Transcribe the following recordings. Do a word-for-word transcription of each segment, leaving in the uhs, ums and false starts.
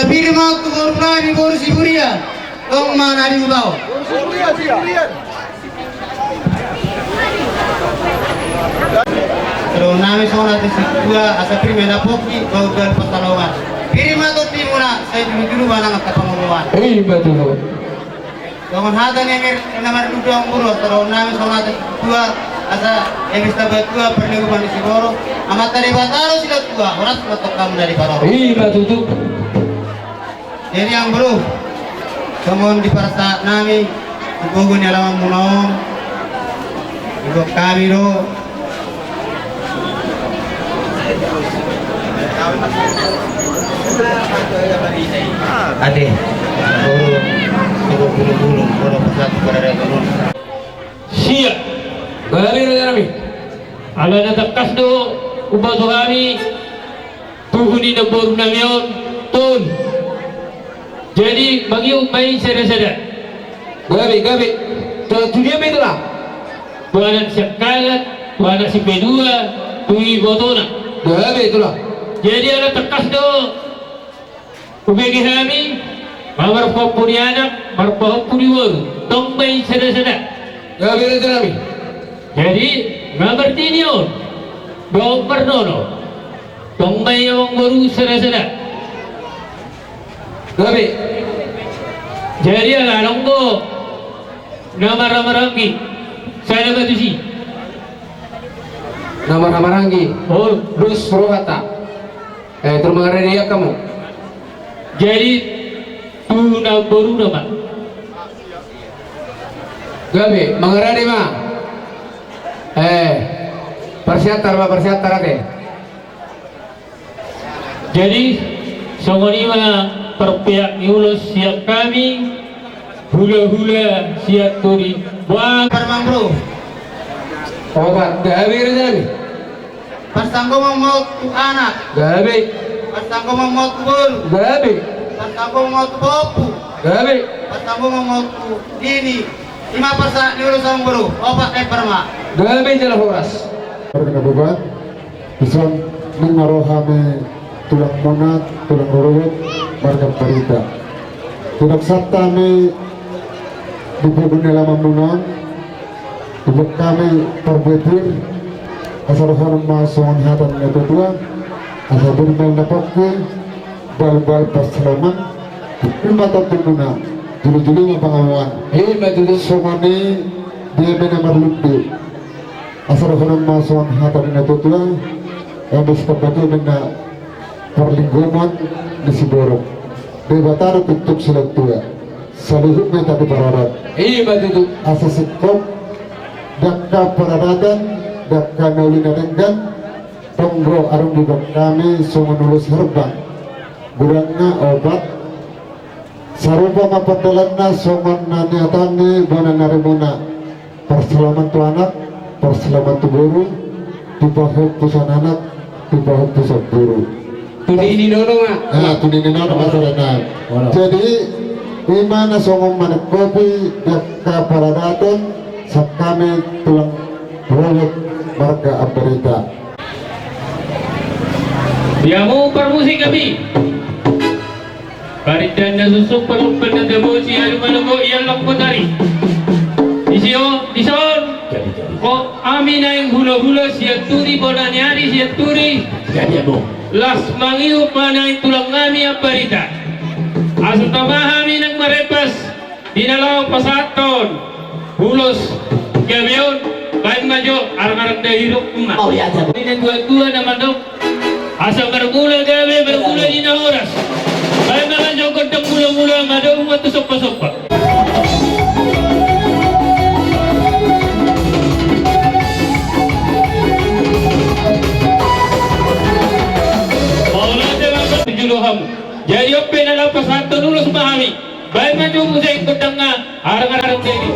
Pir ma tu boru nami boru Siburian. Tong ma na di huta on. Ro nami songon hata ni situa asa pir ma na pongki bau bal pansalongan. Pir ma tondimuna sai julu-julu ma nang angka pangoloan. Ima tutu. Songon hata ni Emer na marludu amang boru, asa ro nami songon hata ni situa asa Emer Sabatua parlinggoman ni siborok. Amanta Debata do silehon tua, horas ma tongka muna di parorot. Ima tutu. Jadi amang boru, songon diparsahat nami tu pogu ni alaman muna on, diboan hami do. Ate, boru, boru, boru, boru, boru, pasahat tu paradaton on. Siap. Gabe raja nami. Ala na tangkas do huboto hami. Tuhu ni namboru nami on, tol. Jadi, mangihut ma i sada-sada. Gabe, gabe. Tu, tu dia ma i tulang? Tu anak siangkangan, tu anak sipaidua, tu ibotona. Gabe tulang. Jadi, ala tangkas do hubege hami, ma marpahompu ni anak, marpahompu ni boru. Tong ma i sada-sada. Gabe raja nami. Jadi, ma martini on, dohot marnono. Tong ma i amang boru sada-sada. Gabe. Jadi ala adong do na marhamaranggi sada ma tusi. Na marhamaranggi. Oh. Dos rohanta. Eh, terus mangarade ia kamu. Jadi tu namboruna ma. Gabe, mangarade ma. Eh, parsiantar ma, parsiantar ate. Jadi songon i ma parpeak ni ulos sian hami hula-hula Sianturi. Boa. Parmambro. Opat, gabe raja nami. Parsanggoman ma on tu anak. Gabe. Parsanggoman ma on tu boru. Gabe. Parsanggoman ma on tu pahompu. Gabe. Parsanggoman ma on tu nini. I ma parsahat ni ulos amang boru, opat lempar ma. Gabe jala horas. Marga Nababan, dison nunga ro hami tulangmuna, tulang rorobot, marga Ambarita. Didok santa hami di pogu ni alaman muna on, diboan hami parbue pir, asa dohonon ma songon hata ni natua-tua, asa pir ma na pongki, bal-bal pansalongan, ima tondimuna, julu-julu ma pangomoan. Ima tutu. Songon i dia ma na marlundu. Asa dohonon ma songon hata ni natua-tua, Emer Sabatua ma na parlinggoman ni siborok. Debata do pintor silehon tua. Saluhut ma hita di paradaton. Ima tutu. Asa singkop di angka paradaton, di angka na uli na denggan, tong do adong diboan hami songon ulos herbang. Godangna opat. Sarupa ma pandohanna songon na niataan ni bona ni arimuna. Parsalaman tu anak, parsalaman tu boru, tu pahompu sian anak, tu pahompu sian boru. Tu nini nono ma. Ah, tu nini nono ma sada nai. Jadi ima na songon manangkopi di angka paradaton sian hami tulang rorobot marga Ambarita. Di hamu parmusik hami. Parindahan na suksuk, parlompan na tabosi, alu manogot ian lompan ari. Disi on, dison. Ho hami naeng hula-hula Sianturi, bona ni ari Sianturi. Las mangihut ma naeng tulang hami Ambarita. Asa tama hami naeng marempas. Di na laho pasahathon ulos gabe on, baen ma jo arang-arang dahiru ma. Mauliate. Di na tua-tua na mandok asa marmula gabe, marmula di na horas. Baen ma jo gondang mula-mula, madongan tu somba-somba. Mauliate ma jolo hamu. Jadi on pe na laho pasahathon ulos ma hami. Baen ma jo muse gondangna, arang-arang dahiru.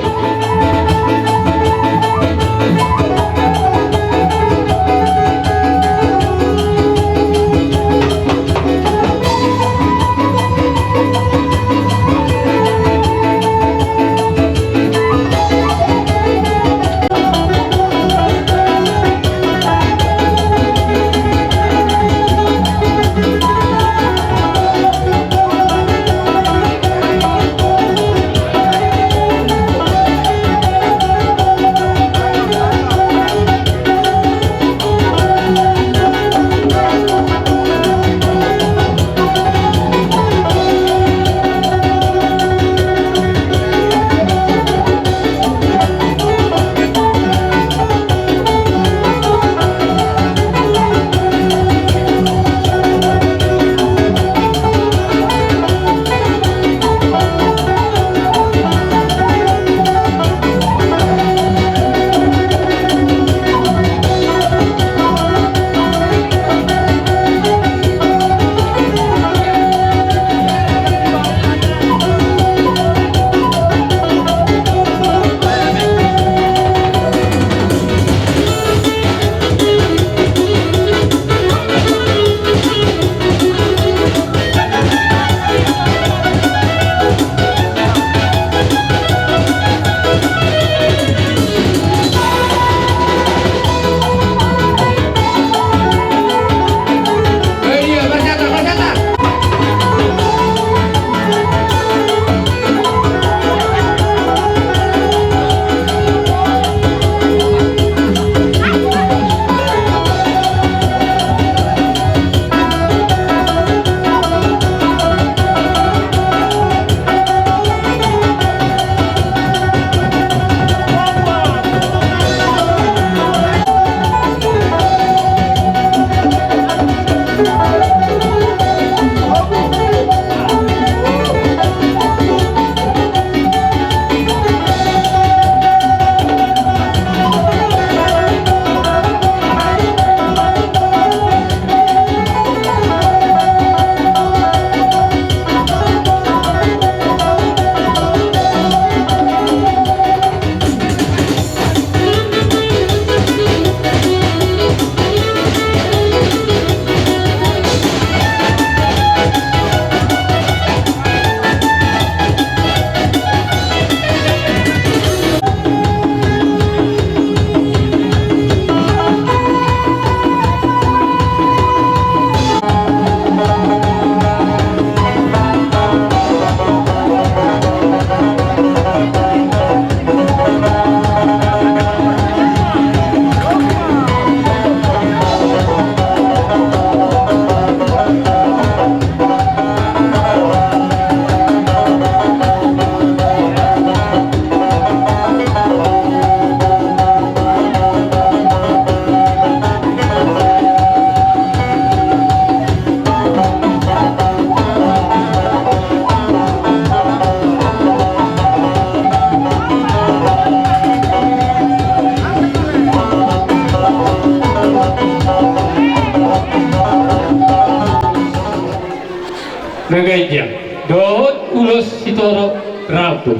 na ganjang dohot ulos sitorop rambu.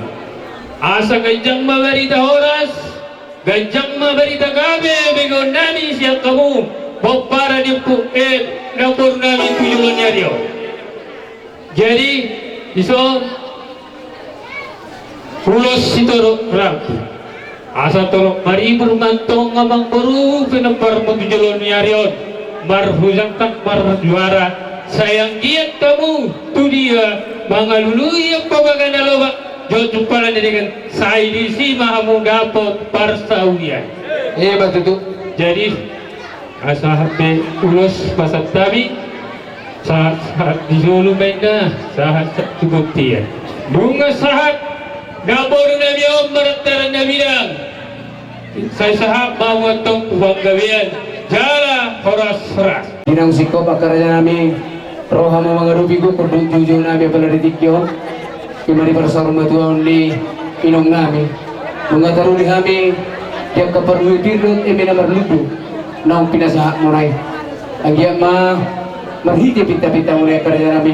Asa ganjang ma barita horas, ganjang ma barita gabe begeonnami sian hamu pomparan ni Ompu M, namborunami tu joloan ni ari on. Jadi, dison ulos sitorop rambu. Asa torop maribur ma antong amangboru pinomparmu tu joloan ni ari on, marhujangkang marjuara, sai anggiat hamu tu dia mangalului angka bagana lobak, jotjot pala ni dengan, sai disi ma hamu dapot parsaulian. Iya, betul tu. Jadi, asa sahat be ulos pasahat hami, sahat-sahat di jolo ma inna, sahat-sahat tu bontean. Nunga sahat namborunami on marantara na bidang, sai sahat ma hamu antong tu panggabean jala horas-horas. Di naung singkop angka rajanami, ro hamu mangadopi gokhon dohot joujounami apala di tingki on. Ima di parsaurmatuaon ni inongnami. Nunga taruli hami di angka parbue pir dohot eme na marlundu naung pinasahatmuna i. Anggiat ma marhite pintapintamuna i angka rajanami,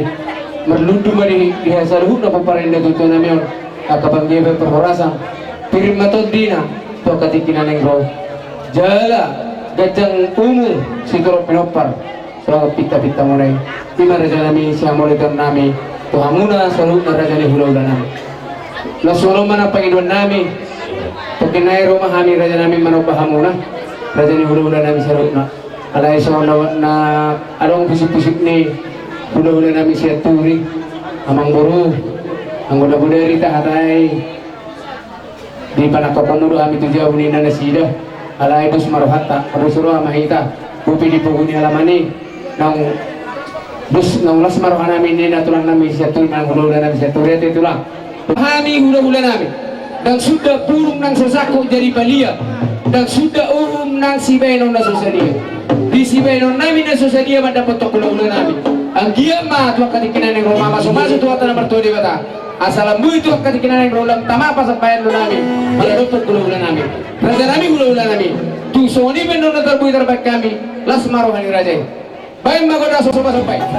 marlundu ma di, di hasaluhutna pomparan ni natuatuanami on angka panggabean parhorasan. Pir ma tondina tu angka tingki na naeng ro. Jala ganjang umur sitorop pinompar. Songon pintapintamuna i. Ima rajanami sihamoleononnami tu hamuna saluhutna raja ni hulahulanami. Laos songon on ma nang pangidoannami. Tongkin nai ro ma hami rajanami manomba hamuna, raja ni hulahulanami saluhutna. Alai songon na, na adong pusipusip ni hulahulanami Sianturi, amangboru, anggo na bodari tahatai dipanangkok hamu do hami tu jabu ninna nasida. Alai dos ma rohanta, dos roha ma hita. Bope di pogu ni alaman i, naung dos, naung las ma rohanami ninna tulangnami Sianturi manang hulahulanami Sianturi, ate tulang. Hami hulahulanami, ndang suda burung nang so sangkot jadi palia, ndang suda uhum nang sibahenon na so sadia. Di sibahenonnami na so sadia mandapothon hulahulanami. Anggiat ma tu angka tingki na naeng ro mamasumasu Tuhanta na martua Debata. Asa lambui tu angka tingki na naeng ro, lam tama pasampayan do nami, maradophon hulahulanami. Rajanami hulahulanami. Tung songon i pe annon na tarbue tarbahen hami, las ma roha ni raja i. Baen ma gondang so pasampayan.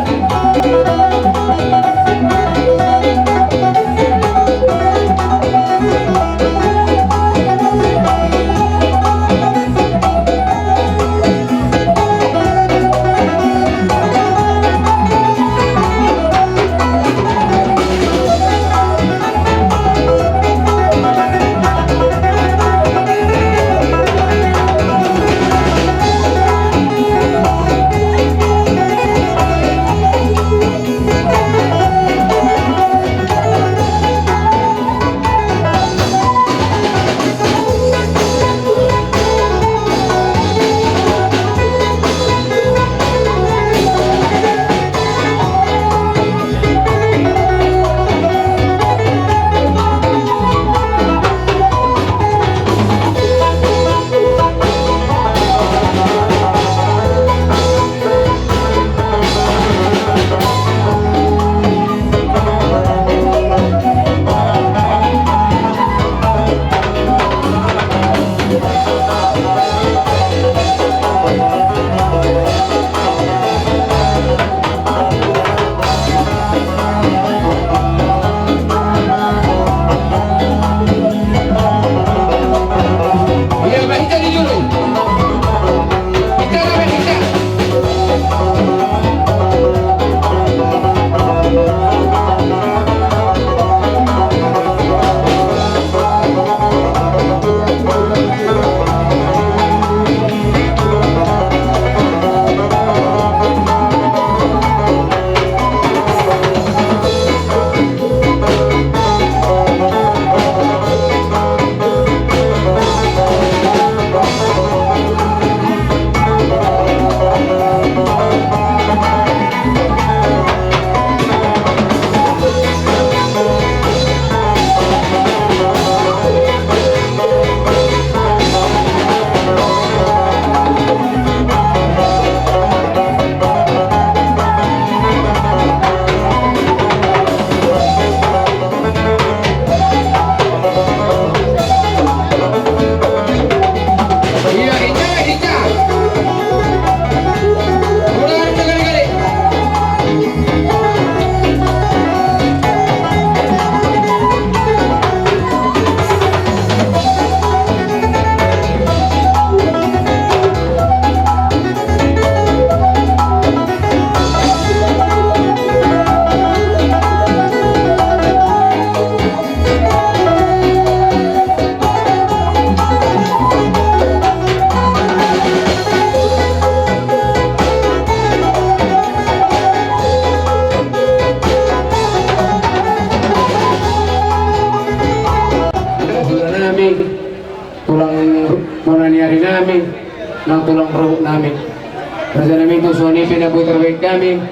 Songon i pe na boi tarbahen hami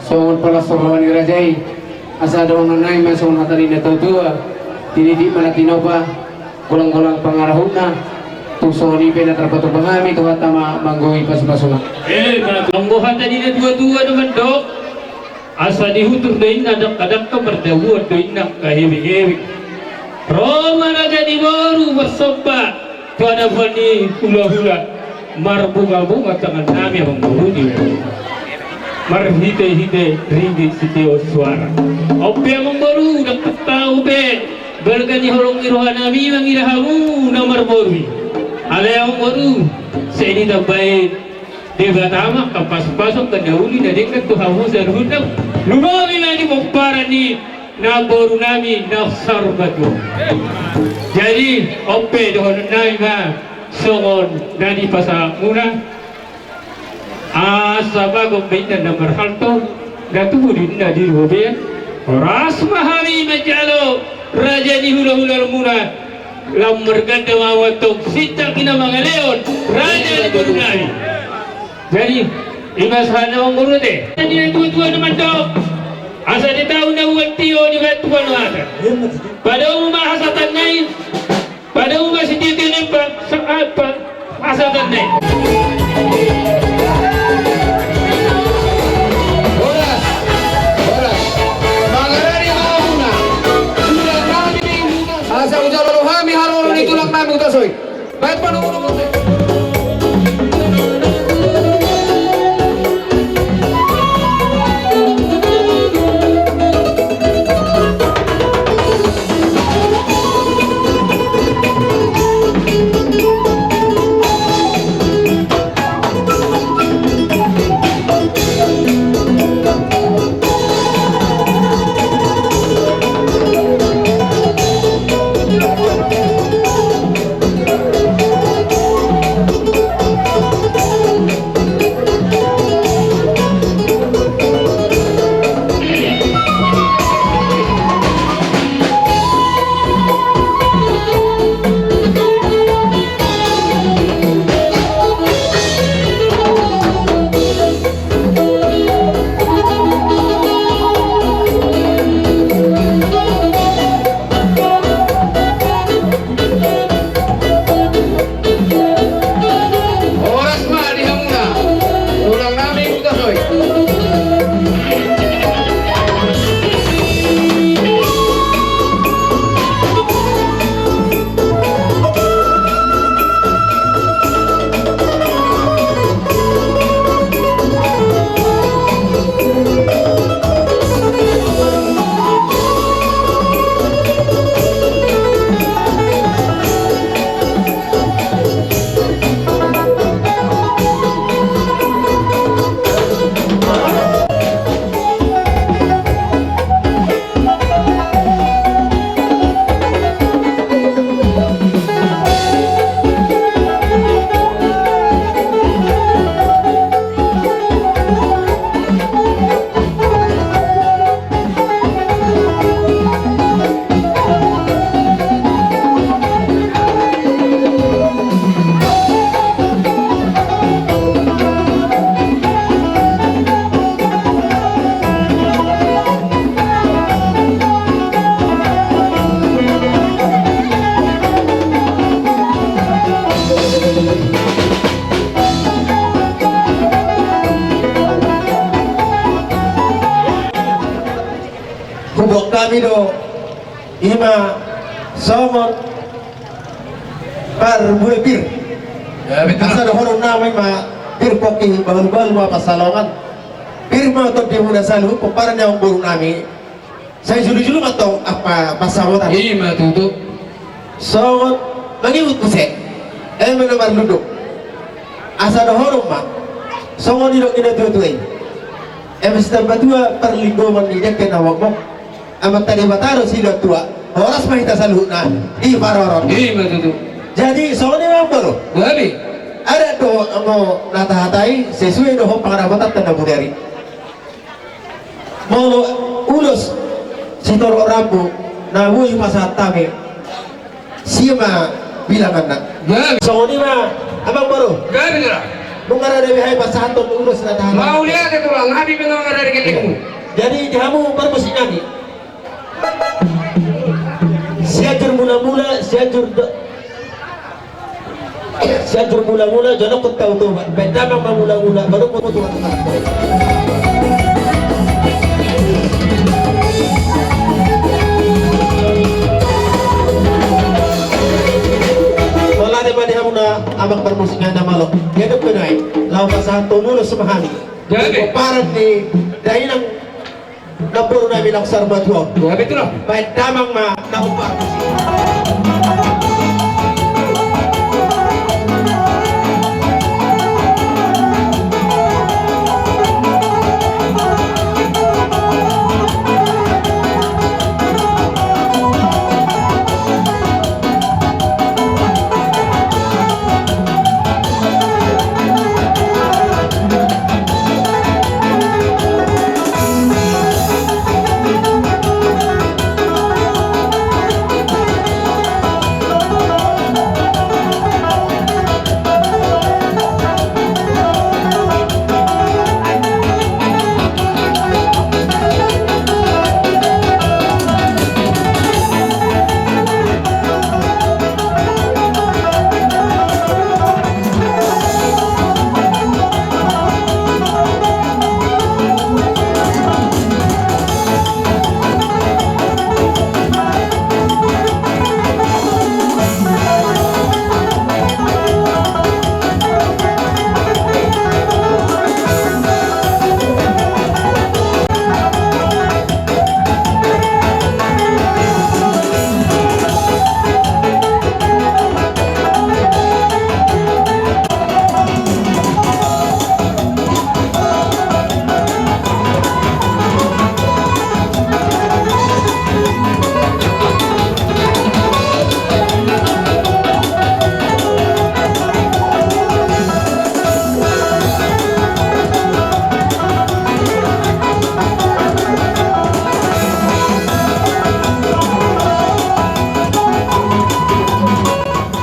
songon palas ni roha ni raja i. Asa dohonon nami ma songon hata ni na tuatua: Tinitik ma na tinopa, golanggolang pangarahutna. Tung songon i pe na tarpatupa hami, Tuhanta ma manggohi pasupasuna. Eh, anggo hata ni na tuatua do mandok: Asa dihutur do inna dangkadangka, mardabuan do inna angka hebehebe. Ro ma raja ni boru marsomba tu anabuan ni hulahula, marbungabunga tangan nami amangboru di marhitehite ringgit sitio suara. On pe amangboru, ndang tahu be, balga ni holong ni roha nami mangida hamu na marboru i. Alai amangboru, sai ditambai Debata ma angka pasupasu, angka na uli na denggan tu hamu saluhutna. Lumobi ma di pomparan ni namboru nami na saur matua. Jadi on pe dohonon nami ma songon na di pasahatmuna: Asa bagot ma inna na marhalto, na tubu do inna di robean. Horas ma hami manjalo raja ni hulahulamuna. Lam marganda ma hamu antong, sintak i na mangalehon raja ni boru nami. Jadi i ma sahat ni amangboru ate. Jadi na tuatua do mandok: Asa di taon na uan tio di batu panuatan. Padomu ma hasahatanna i. Padomu ma sitio-tio ni pa, sa, apa, hasahatanna i. Horas, horas. Mangarani ma hamuna. Tulang nami, asa hujalo hami haroro ni tulang nami Hutasoit. Baen panongon-nongon. Horas ma di hamuna, tulang nami Hutasoit. Huboan hami do i ma songon parbue pir. Ya, betul. Asa dohonon nami ma pir pongki, bahulbahul ma pansalongan. Pir ma tondimuna saluhut pomparan ni amangboru nami. Sai julu-julu ma tong apa pansamotan. I ma tutu. Songon mangihut muse. Eme na marlunduk. Asa dohonon ma songon nidok ni natuatua i: Eme sitamba tua parlinggoman ni dengke na mokmok. Amanta Debata do silehon tua. Horas ma hita saluhutna diparorot. I ma tutu. Jadi songon i ma amangboru. Gabe. Adat do anggo na tahatai sesuai dohot pangadapotanta na mudar i. Molo ulos sitorop rambu na boi pasahat hami, sia ma bilanganna. Gabe. Songon i ma amangboru. Gabe da. Nunga rade be hami pasahathon ulos na taharoa. Mauliate tulang, hami pe nunga rade gelengmu. Jadi di hamu parmusik nami, Sianjur Mula-mula, Sianjur do-, Sianjur Mula-mula, jolo hutautau ma. Baen damang ma mula-mula, baru hutautau. Mauliate ma di hamuna amang parmusik na malo. Dia dok benai. Laho pasahathon ulos ma hami. Jadi. Pomparan ni dainang namboru nami Langsar Matua. Wah, betul lah. Baen damang ma na hombar.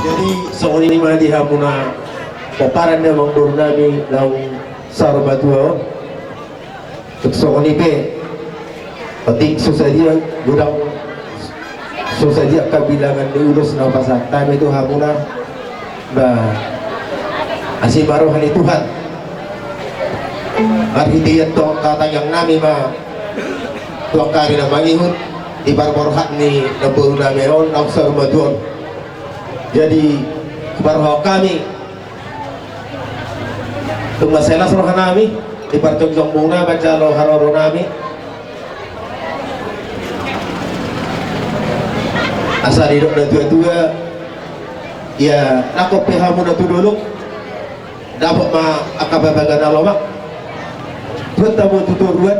Jadi songon i ma di hamuna pomparan ni amangboru nami Langsar Matua on. Tung songon i pe, otik so sadia godang, so sadia angka bilangan ni ulos na hupasahat hami tu hamuna. Ba, asi ma roha ni Tuhan. Marhite i antong angka tangiang nami ma tu angka ari na mangihut di parborhat ni namboru nami on Langsar Matua on. Jadi, huparrohahon hami, tung mansai las roha nami di parjongjong muna manjalo haroro nami. Asa didok natuatua, ia nangkok pe hamuna tu dolok, dapot ma angka babaga na lomak. Buat hamu tu toruan,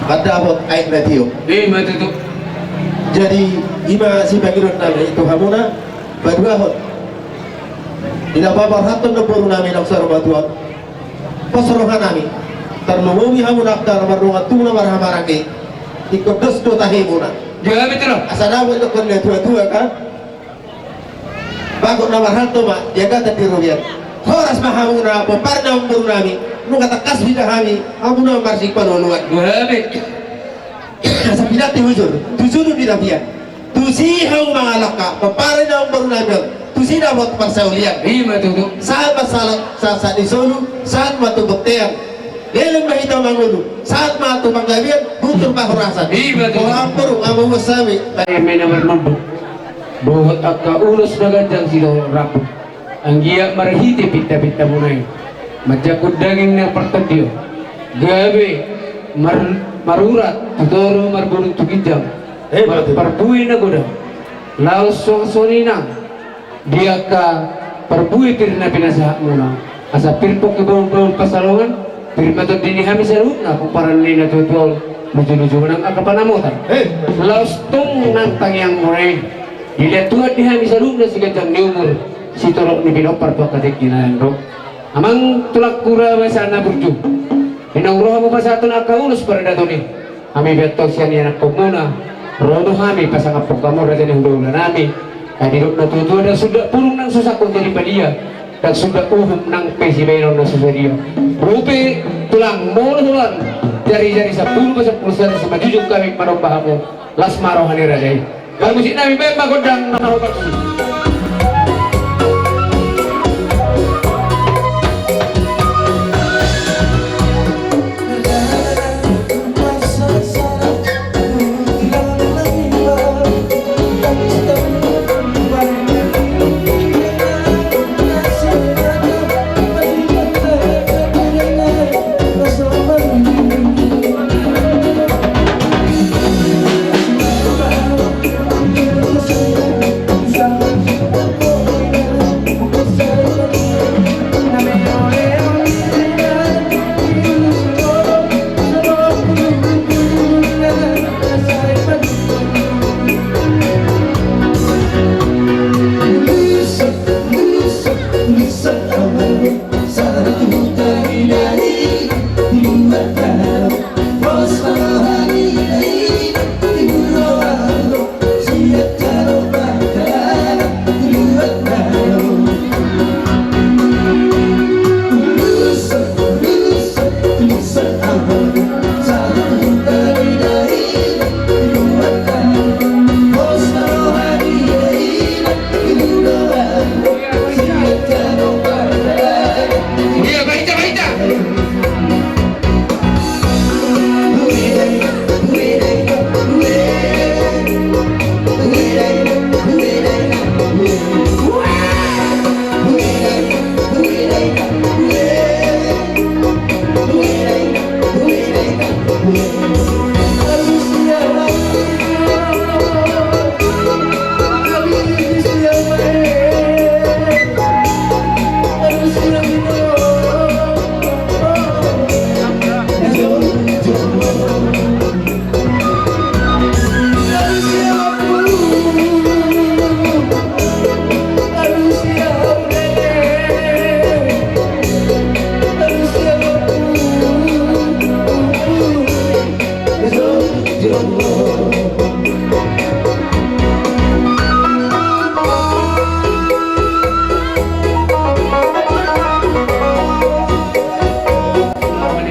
mandapot aek na tio. Ima tutu. Jadi, ima sipangidoan nami tu hamuna, paduahon di na paborhathon namboru nami Langsar Matua on. Pos roha nami, tarlumobi hamuna angka na mardongan tubu na marhahamaranggi. Ingkon dos do tahemuna. Gabe tutu. Asa dapot dohonon ni natuatua kan. Bagot na marhalto ma di agatan di robean. Horas ma hamuna pomparan ni namboru nami, nunga tangkas huida hami, hamuna marsipanonoan. Gabe. Asa pinanti hujur tu julu ni tapian. Tusi hamu mangalangka pomparan ni namboru nami on, tusi dapot parsaulian. Ima tutu. Sahat ma sahat, sahat ni solu, sahat ma tu bontean. Leleng ma hita mangolu, sahat ma tu panggabean, guntur ma horasan. Ima tutu. Pola amporuk, ama uas sami. Eme na marnombuk. Dohot angka ulos na ganjang sidohot rambu. Anggiat marhite pintapintamuna i, manjangkon daging na partondion, gabe mar-, marurat tu toru, marbulung tu ginjang. Eh, mar-, betul. Parbue na godang. Laos songon i nang di angka parbue pir na pinasahatmuna. Asa pir pongki bahulbahul pansalongan, pir ma tondi ni hami saluhutna pomparan ni natuatua on, lujuluju nang angka panamotan. Eh. Laos tung nang tangiangmuna i, dilehon Tuhan di hami saluhutna siganjang ni umur, sitorop ni pinompar tu angka tingki na naeng ro. Amang tulang hula basa na burju, inang roha ma pasahathon angka ulos paradatonnami. Hami pe antong sian ianakhonmuna, ro do hami pasangaphon hamu raja ni hulahula nami. Ai didok natuatua, ndang sundat pulung nang so sangkot jadi padia. Ndang suda uhum nang pe sibahenon na so sadia. Rupi tulang molo tulang, jari-jari sampulu pe sampulu sada, simanjujung hami manomba hamu. Las ma roha ni raja i. Parmusik nami, baen ma gondang na hobas.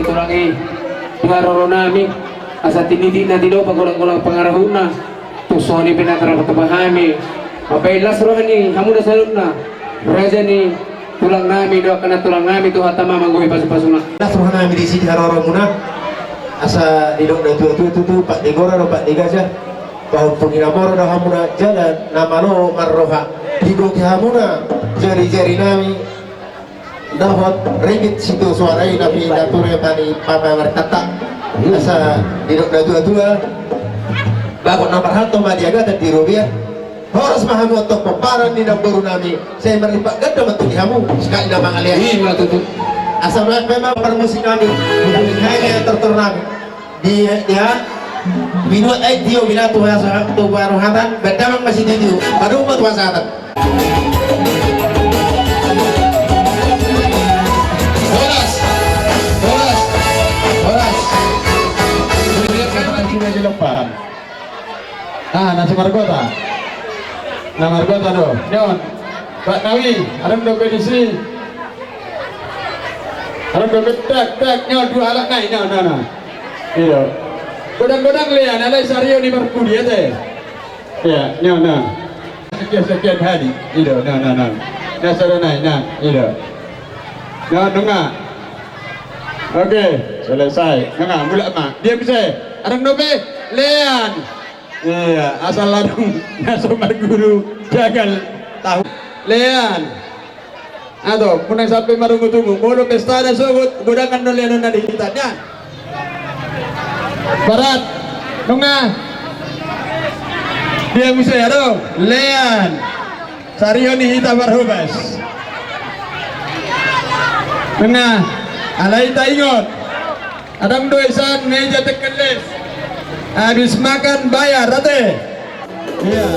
Tulang i, di haroro nami, asa tinititna tinopa, golang-golang pangarahutna, tu son i pe na tarpatupa hami mambahen las roha ni hamuna saluhutna, raja ni tulang nami dohot angka na tulang nami, Tuhanta ma manggohi pasu-pasuna. Las roha nami disi di haroromuna, asa didok na tua-tua tutu, pat ni gora do pat ni gajah, pahompu ni na mora do hamuna, jala na malo marroha. Diboto hamuna jari-jari nami, dohot ringgit sitio soara i na pinature pani pamarentanta. Asa didok na tua-tua, bagot na marhalto ma di agatan di robean. Horas ma hamu antong pomparan ni namboru nami, sai marlipat ganda ma tutu di hamu, sekali na mangalean. Ima tutu. Asa ma pe ma parmusik nami, hami tortor nami. Di, dia, binuat aek tio, binoan tu hasahatan, tu parhatan, baen damang ma sitio-tio, padomu ma tu hasahatan. Horas, horas, horas. Di lomparan. Ah, na simargota. Na margota do. Nion. Pak Nawi, adong dope disi. Adong dope, tak, tak, nion, dua halak nai, nion, nion, nion. Ido. Godang-godang lean, alai sario ni parpudi ate. Ia, nion, nion. Sekian, sekian hari. Ido, nion, nion, nion. Na sada nai, nion, ido. Nion, nunga. Oke, selesai. Nunga, mulak ma. Dia bisa. Adong dope, lean. Ia, asal adong na so marguru jagal tahu. Lean. Ato, unang sampe marungut-ungut. Molo pesta na sogot, godangan do leanon na di hita, nian. Barat. Nunga. Dia muse, adong. Lean. Sario ni hita parhobas. Nunga. Alai taingot. Adong do isan meja tekeles. Habis makan bayar, ate. Ia.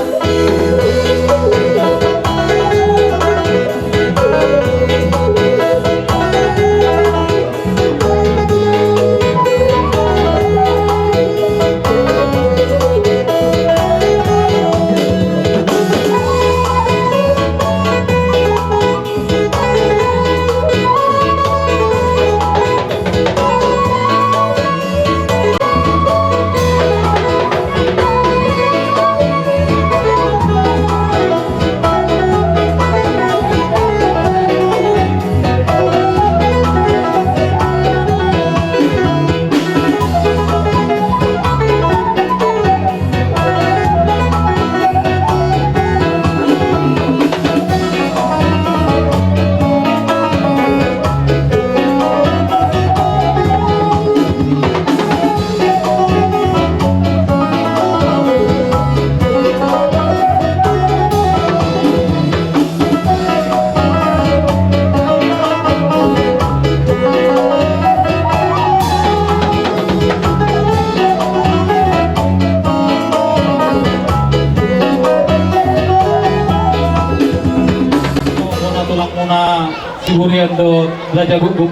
Dohot Raja Guguk.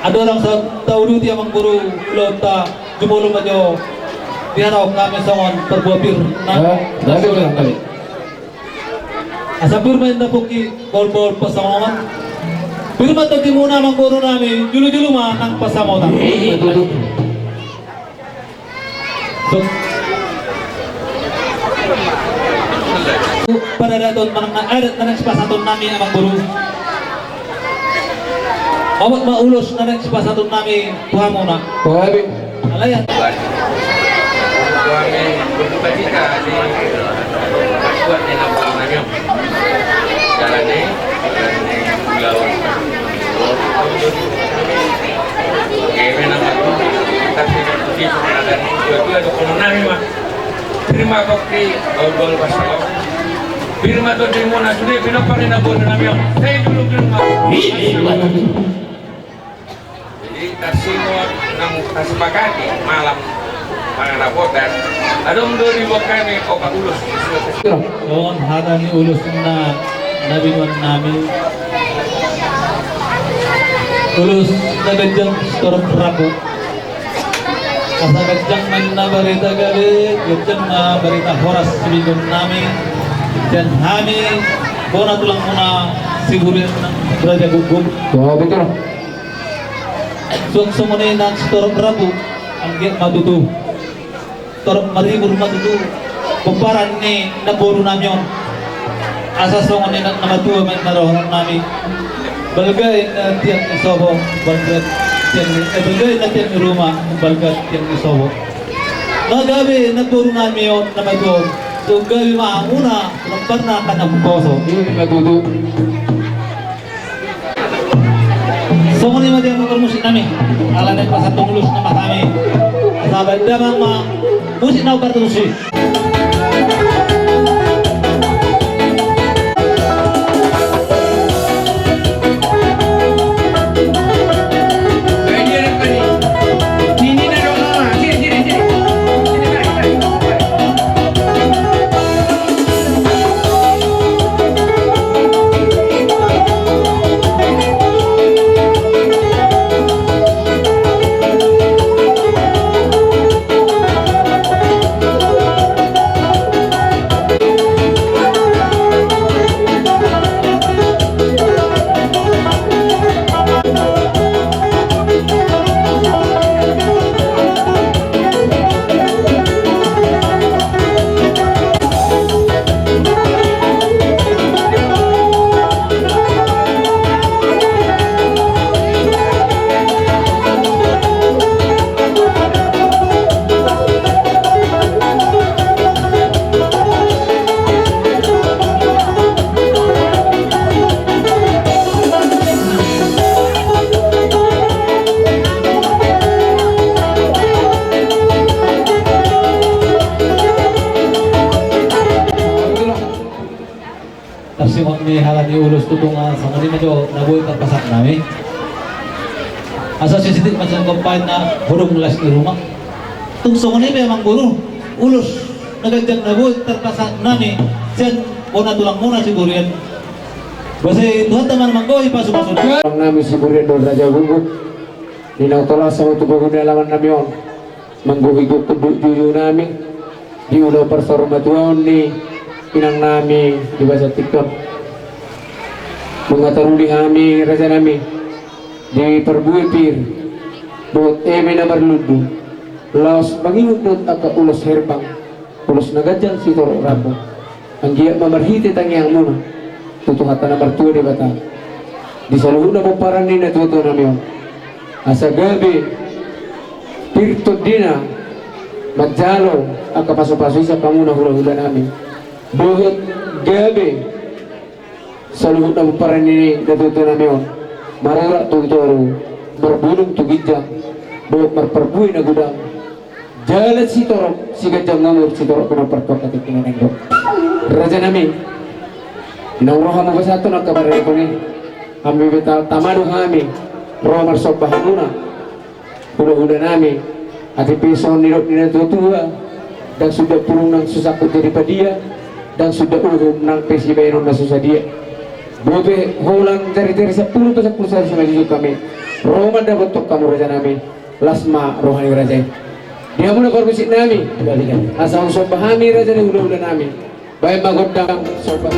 Andorang so tauduti, amang boru, ulaonta, jumolo ma jo di hita on hami songon parbue pir na. Eh, na betul, betul. Asa pir ma inna pongki, bahulbahul pansalongan. Pir ma tondimuna, amang boru nami, jolojolo ma nang pansamotan. Paradaton manang na adat na naeng sipasahaton nami, amang boru. Opat ma ulos na naeng sipasahaton nami tu hamuna. Alai, tu hami berduka cita di buat ni na buat nami on. Jalan ni, jalan ni pulau. Oke, memang aku, kita sih, kita sih, ada dua-dua, ada konon nami mah. Pir ma pongki, bahulbahul pansalongan. Pir ma tondimuna, sude pinompar ni na buat nami on. Saya dulu pir ma. Jadi, tarsimo, nang tarsepakati malam mangan rapotan. Adong do dibuat hami opat ulos. Songon hata ni ulos na, na binoan nami. Ulos na ganjang sitorop rambu. Asa ganjang ma inna barita gabe, ganjang ma barita horas sibingkon nami, sian hami bona tulangmuna Siburian nang Raja Guguk. Ya, betul. Suang songon i nang sitorop rambu, anggiat ma tutu torop maribur ma tutu pomparan ni namboru nami on. Asa songon i nang na matua ma inna dohonon nami. Balga inna tiang ni sopo, balga tiang ni, eh, balga inna tiang ni ruma, balga tiang ni sopo. Na gabe namboru nami on na matua on, so gabe ma hamuna, lemparna kan na huposo. Ima tutu. Songon i ma dia, amang boru, musik nami. Ala naeng pasahat ulos nama hami. Asa baen damang ma musik na umpartusi. Tarsongon i hata ni ulos tutu, nga songon i ma jo na boi tarpasahat nami. Asa sisitik ma songon pain na hudung las ni ruma. Tung songon i pe, amang boru, ulos na ganjang na boi tarpasahat nami sian bona tulangmuna Siburian. Boasa i Tuhanta ma na manggohi pasupasu nami. Nami Siburian dohot Raja Guguk. Di na tolhas hamu tu pangula alaman nami on. Manggohi gokhon dohot juju nami di ulaon parsaurmatuaon ni inang nami di basa tingki on. Mangataruli hami, raja nami, di parbue pir dohot eme na marlundu, laos mangihut dohot angka ulos herbang, ulos na ganjang sitorop rambu. Anggiat ma marhite tangiangmuna tu Tuhanta na martua Debata di saluhutna pomparan ni natuatua nami on, asa gabe pir tondina manjalo angka pasupasu i sian hamuna hulahula nami, dohot gabe saluhutna pomparan ni natuatua nami on marurat tu toru, marbulung tu ginjang, dohot marparbue na godang. Jala sitorop, siganjang umur, sitorop pinompar tu angka tingki na naeng ro. Raja nami, di naung ro hamu pasahathon angka paradaton i, hami pe ta-, tama do hami ro marsomba hamuna, hulahula nami. Ate pe songon nidok ni natuatua, ndang suda purung nang so sangkut jadi padia, ndang suda uhum nang pe sibahenon na so sadia. Bope holan jari-jari sampulu pe sampulu sada songon i jujur hami ro mandapothon hamu raja nami. Las ma roha ni raja i. Di hamu na parmusik nami, asa husomba hami raja ni hula-hula nami. Baen ma gondang somba.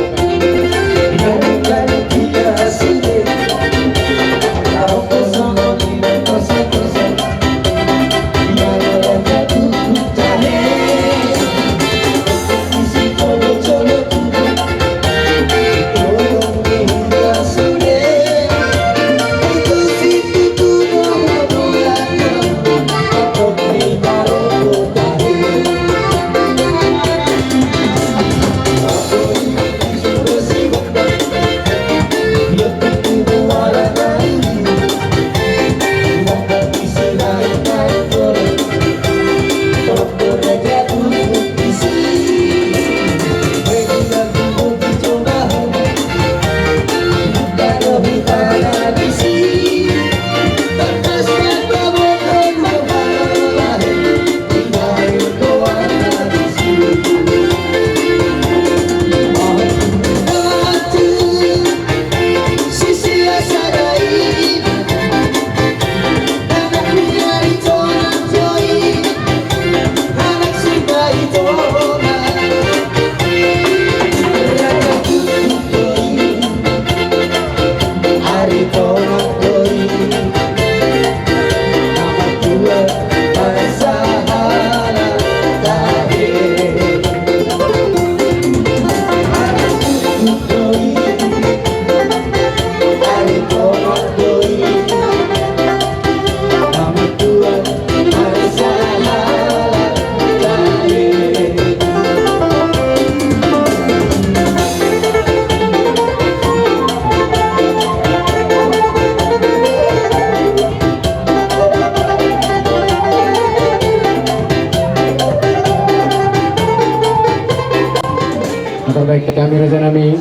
Mauliate hami raja nami,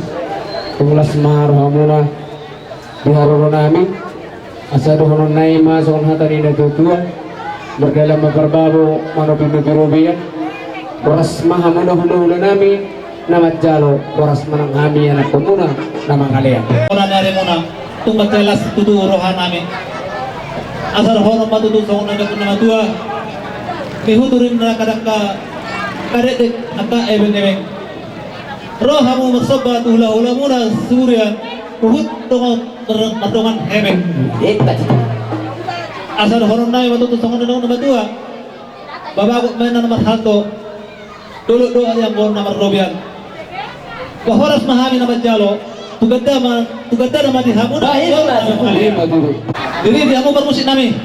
tung las ma rohamuna di haroro nami. Asa dohonon nami ma songon hata ni natua-tua: Mardalan ma parbabo, manopi-nopi robean. Horas ma hamuna hula-hula nami na manjalo, horas ma nang hami anakkonmuna na mangalean. Hona ni arimuna, tung mansai las tutu roha nami. Asa dohonon ma tutu songon na nidok ni natua-tua: Nihuturin na kadangka, kadekdek angka ebeng-ebeng. Ro hamu marsomba tu hula-hulamuna Siburian, huhut dongan, mardongan hepeng. Asa dohonon nami ma tutu songon na nidok ni natua-tua: Babagot ma inna na marhalto, dolok do angka na marrobean. Ba horas ma hami na manjalo, tu gandana ma, tu gandana ma di hamu na manjalo. Diri di hamu parmusik nami.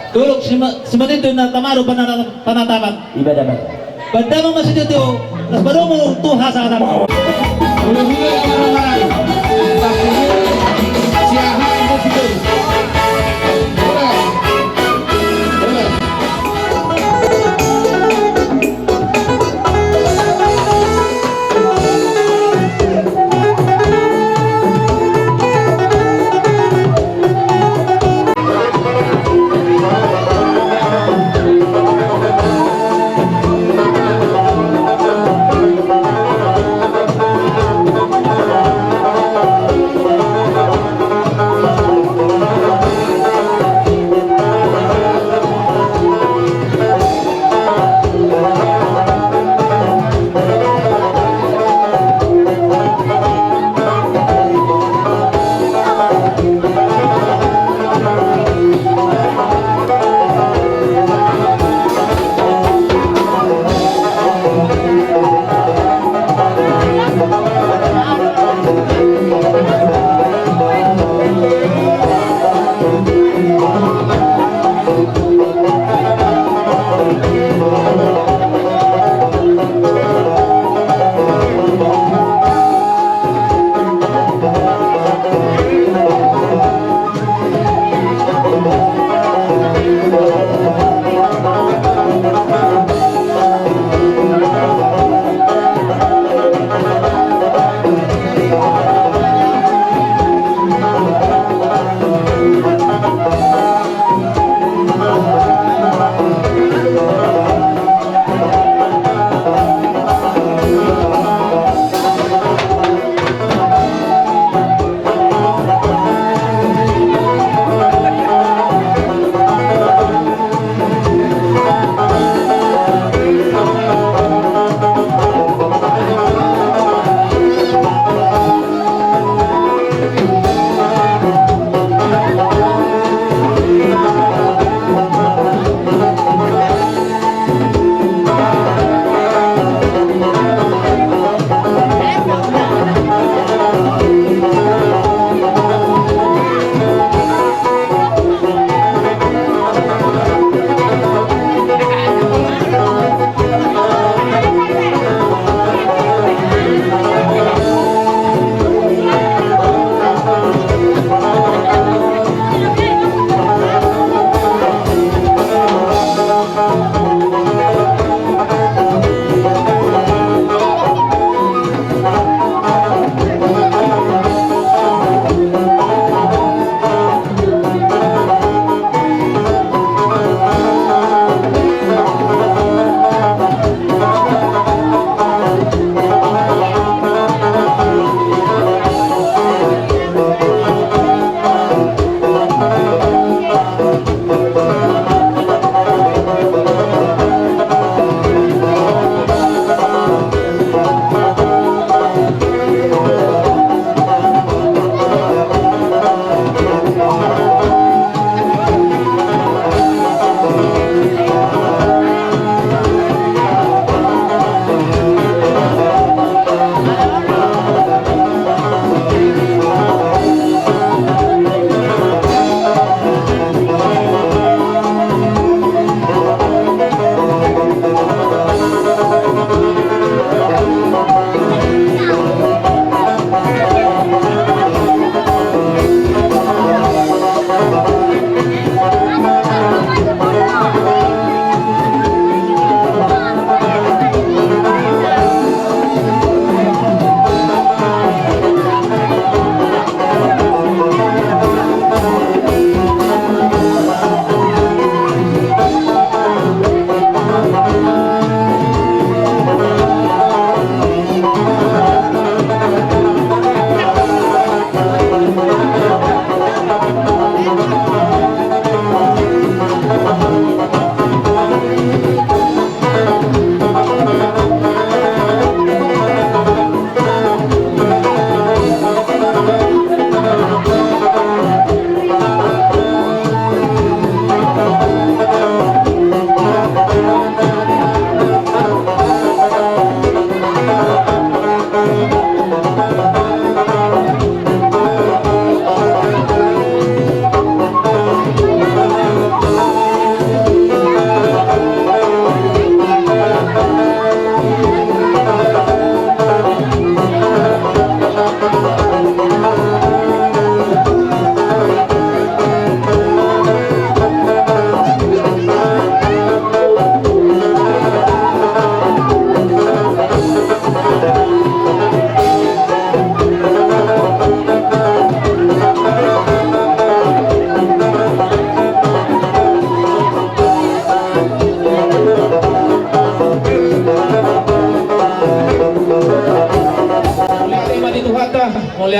Dolok sima-, simanit do inna tama do panatapan. Iba dapat. Ba damang ma sitio-tio, las ma domu tu hasahatan.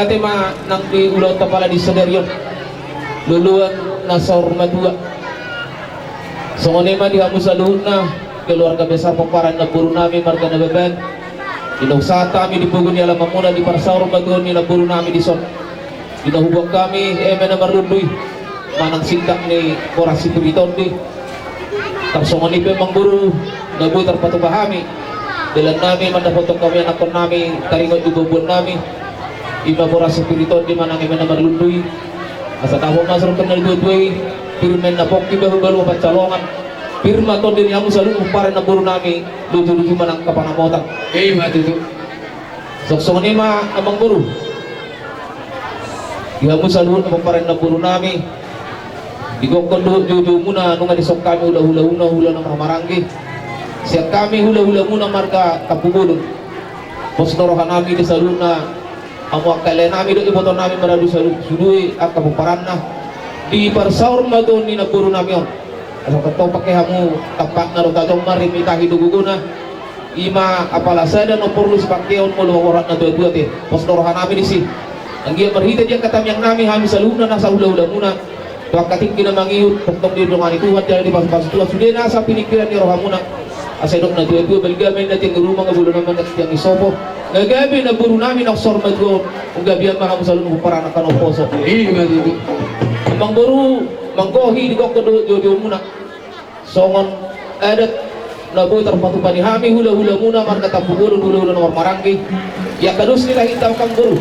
Ate ma nang di ulaon tapala di sadari on, loloan na saur matua. Songon i ma di hamu saluhutna keluarga besar pomparan ni namboru nami marga Nababan. Di na husahat hami di pogu ni alamanmuna di parsaur matua ni namboru nami dison, di na huboan hami eme na marlundu i manang sindak ni boras sipir ni tondi. Tarsongon i pe amangboru, na boi tarpatupa hami, dalan nami mandapothon hami anakkon nami taringot di bubuan nami, i ma boras sipir ni tondi manang eme na marlundu i. Asa tabo ma songon na tuatua i: Pir ma inna pongki, bahu balu ma pansalongan. Pir ma tondi ni hamu saluhut pomparan ni namboru nami, lujuluju manang hapanamotan. I ma tutu. Songon i ma amangboru, di hamu saluhut na pomparan ni namboru nami, di gokhon dohot joujoumuna nunga dison hami hulahulauna, hulahula na marhahamaranggi. Sian hami hulahulamuna marga Tampubolon, pos do roha nami di saluhutna hamu angka lae nami dohot iboto nami maradu salu-, sude angka pomparanna di parsaur matua ni namboru nami on. Asa tongtong pe hamu tampakna do tajom, marrimitahi do gogona. I ma apala sada na porlu sipangkeon molo borat na tuatua te, pos do roha nami disi. Anggiat marhite di angka tangiang nami hami saluhutna nasa hulahulamuna, tu angka tingki na mangihut tongtong didongani Tuhan jala dipasupasu Tuhan sude nasa piningkiran ni rohamuna. Asa didok na tuatua: Balga ma inna tiang ni ruma, nga bolon ma inna tiang ni sopo. Nga gabe namboru nami na saur matua on, nga gabe ma hamu saluhut pomparan angka na umposo. I ma tutu. Amangboru, manggohi di gokhon dohot joujoumuna, songon adat na boi tarpatupa ni hami hulahulamuna marga Tampubolon, hulahula na marhahamaranggi, di angka dos ni lahinta amangboru,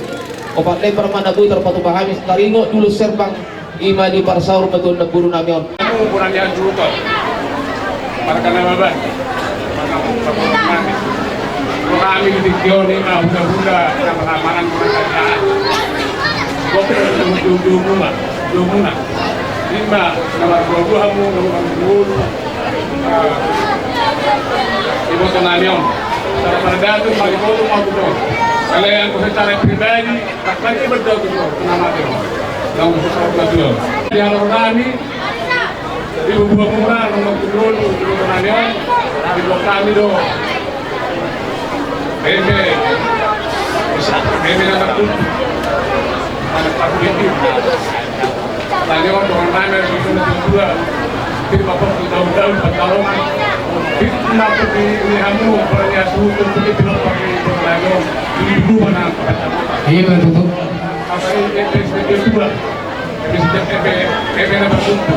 opat lembar ma na boi tarpatupa hami taringot di ulos herbang, i ma di parsaur matua ni namboru nami on. Ukuran ni anjuruton marga Nababan, marga Nababan. Kami di tingki on i ma hulahula na marhahamaranggi, marga Nababan. Gokhon dohot joujoumuna, joujoumuna. I ma na marbuabua hamu, na marbuabua. Ah, iboto nami on. Secara pardatu ma iboto ma buto. Kalau yang secara pribadi, tak lagi berdoa tu Tuhan, nama Tuhan. Yang besar Tuhan. Di halor nami, ibu buah murah, nomor sepuluh, iboto nami on. Iboto nami do. Eme, eme na marlundu. Anak parlundu. Tadi orang tua nami sudah tua. Pir ma pongki, bahu balu ma pansalongan. Pir ma pongki ni hamu, pir ni hamu, pongki, pir ma pongki, pongki. Di dua na. Iya, betul. Apa ini, eme na marlundu,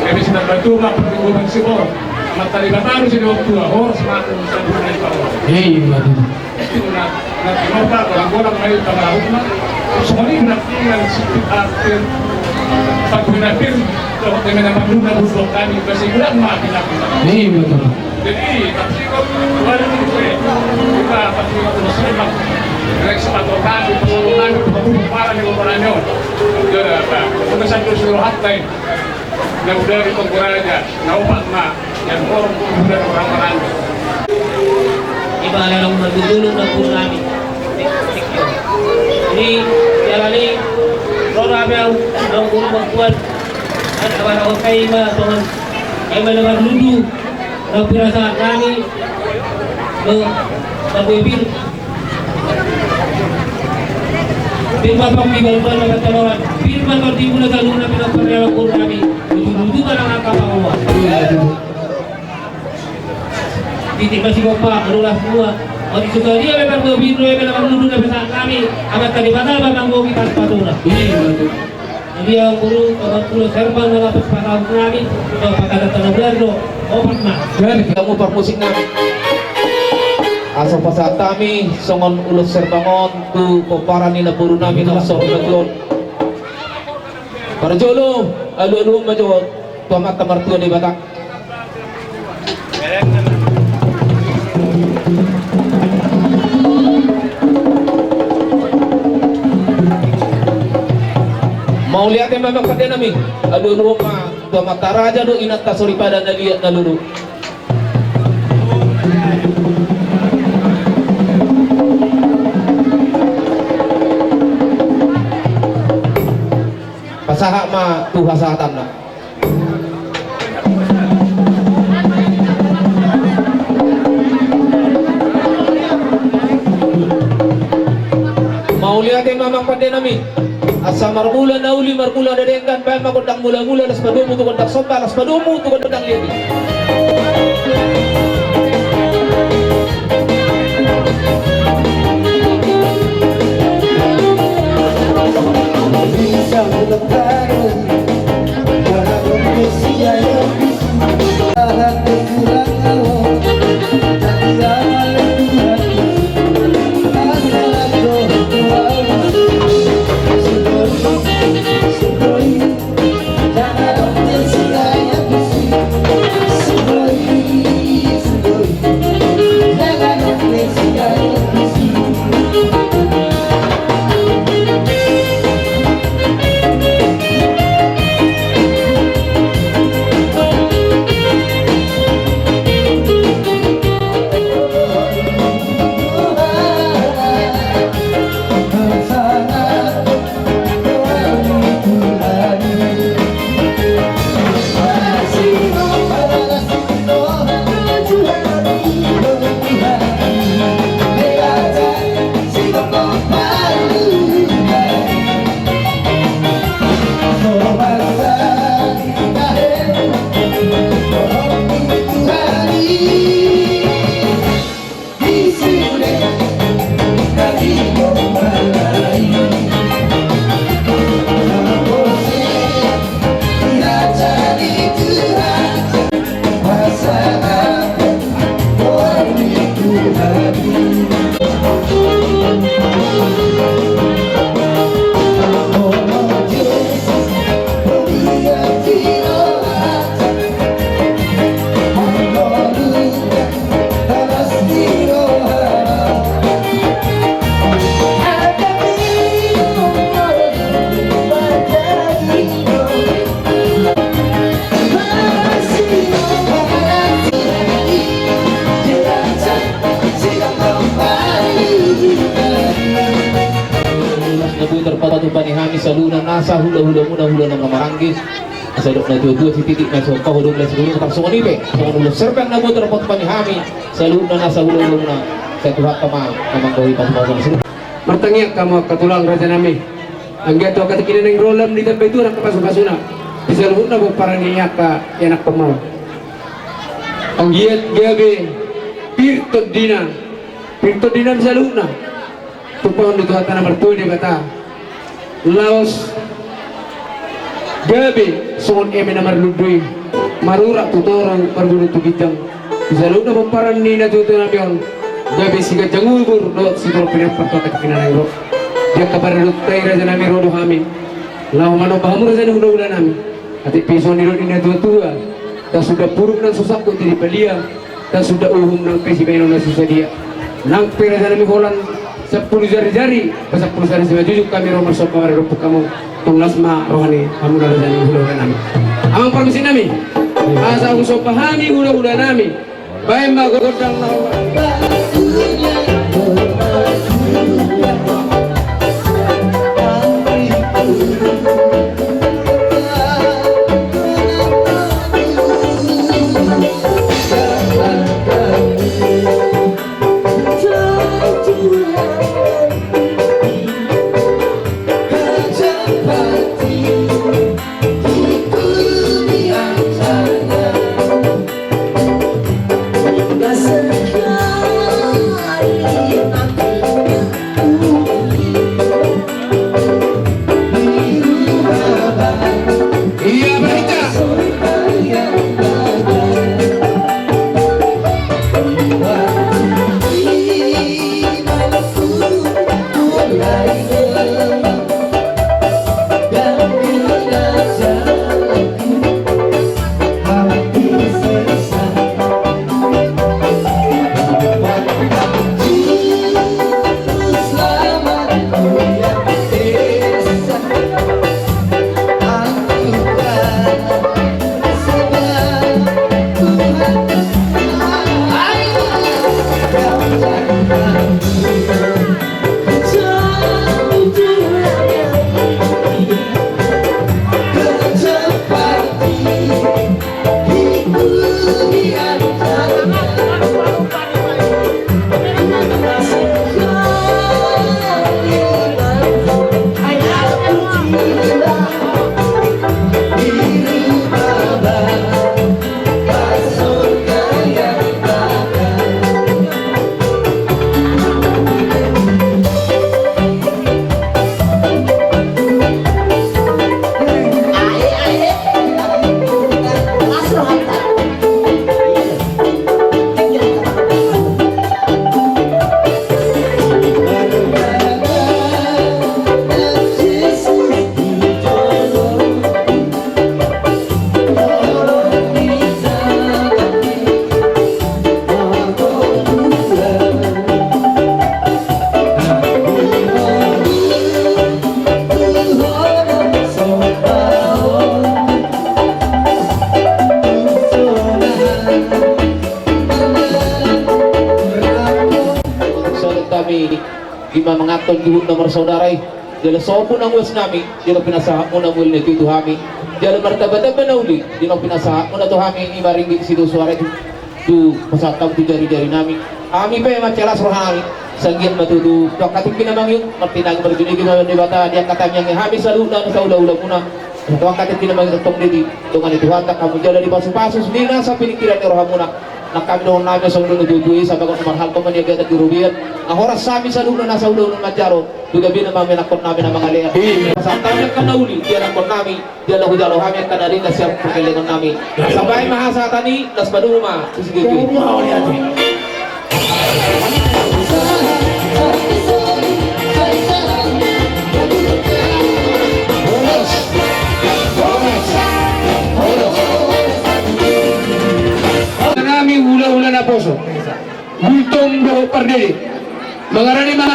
eme na marlundu ma partingkian si Boru. Amat tali babaru si Boru tua, horas ma tu sabulan di Boru. Iya, betul. Na, na tinopa, bolang-bolang ma i pangarahutna. Songon i na pinangan si Pir, ah, Pir, Pir, Pir, eme na marlundu na butuh kami, pasti bilang ma pinangan. Iya, betul. Jadi, tapi kok baru itu, eh, kita pasti kok muslim, Bang. Rek sepatu kami, pesawat kami, pesawat parah nih, parah nih. Udah, Bang. Udah satu suruh hatai. Na udah di Pongkuraja, na opat ma, yang orang udah orang-orang. Iba ada orang bergulung dan pun kami. Jadi, ya, kali, kalau ada yang, yang guru membuat, ada apa-apa, kayak iba, teman. Kayak iba dengan dulu. Nang pirasaat nami, eh, nang pir. Pir ma pongki, bahu balu ma pansalongan. Pir ma tondimuna saluhutna, pir ma pongki nami. Ujung-ujung ma nang angka pangomoan. Titik ma sigompa, aduh las dua. Oi, suka dia memang dua biru, memang dulu na pirasaat nami. Amat tadi batal, memang bogi pas patuna. Iya, betul. Jadi, amangboru, ulos herbang na lapas patahon nami, do patahon tanah belar do, opat ma. Jadi, kamu parmusik nami. Asa pasahat hami songon ulos herbang on tu pomparan ni namboru nami na saur matua on. Parjolo, alualuhon ma jo tu Amanta Martua Debata. Mauliate ma amang pande nami, alualuhon ma tu amanta raja dohot inanta soripada na liat na lolo. Pasahat ma tu hasahatanna. Mauliate ma amang pande nami. Asa marmula na uli, marmula na denggan, baen ma gondang mula-mula, las padomu tu gondang somba, las padomu tu gondang liat i. Na boi tarpatupa ni hami saluhutna nasa hula-hulamuna, hula na maranggi. Asa didok na tua-tua, sititik ma so paho, dua belas gunung, tarsongon i pe songon ulos serpeng na boi tarpatupa ni hami saluhutna nasa hula-hulamuna. Sai Tuhanta ma na manggohi patupaon saluhutna. Martangiang hamu angka tulang, raja nami. Anggiat tu angka tingki na naeng ro lam ditambai Tuhan angka pasu-pasuna di saluhutna pomparan ni angka ianakhonmu on. Anggiat gabe pir tondina, pir tondina di saluhutna. Tumpahon di Tuhanta na martua Debata laos gabe songon eme na marlundu i, marurat tu toru, marguru tu ginjang. Di saluhutna pomparan ni natua-tua nami on gabe siganjang umur dohot sitorop pinampar tu angka tingki na naeng ro. Di angka paradatonta i, raja nami, ro do hami laho manomba hamu, raja ni hula-hula nami. Atik pe songon nidok ni natua-tua: Ndang suda puruk nang so sangkut jadi palia, ndang suda uhum nang pe sibahenon na so sadia. Nang pe, raja nami, holan sampulu jari-jari, pasampulu jari simanjujung hami ro marsomba maradophon hamu. Tung las ma roha ni hamuna, raja ni hula-hula nami. Amang parmusik nami, asa husomba hami hula-hula nami. Baen ma gondang na Ima manganhon juhut na marsaudara i. Jala sopu na muas nami, jala pinasahatmuna mulak na tu hami. Jala martamba-tamba na uli, jala pinasahatmuna tu hami ima ringgit sitio suara i. Tu pasahat hami tu jari-jari nami. Hami pe mansai las roha nami. Sai anggiat ma tutu tu angka tingki na mangihut, martinangi marjunogi ma Debata di angka tangiang hami saluhutna na saula-ulamuna. Tu angka tingki na mangihut tong diti, dongan ni Tuhanta hamu jala dipasu-pasu sude nasa piningkiran ni rohamuna. Nang hami dohonon nami songon na tutu i, sabagas marhalto ma nian hita di robean. Horas hami saluhutna na saula-ula manjalo. Tu gabena ma anakkon nami na mangalean. Pasahat hami angka na uli di anakkon nami. Jala hujalo hami angka na ringan sian pargellengon nami. Sampai ma hasahatan i, las padomu ma tu si tutu i. Nami hula-hula naposo. Gultom dohot pardede. Mangarade ma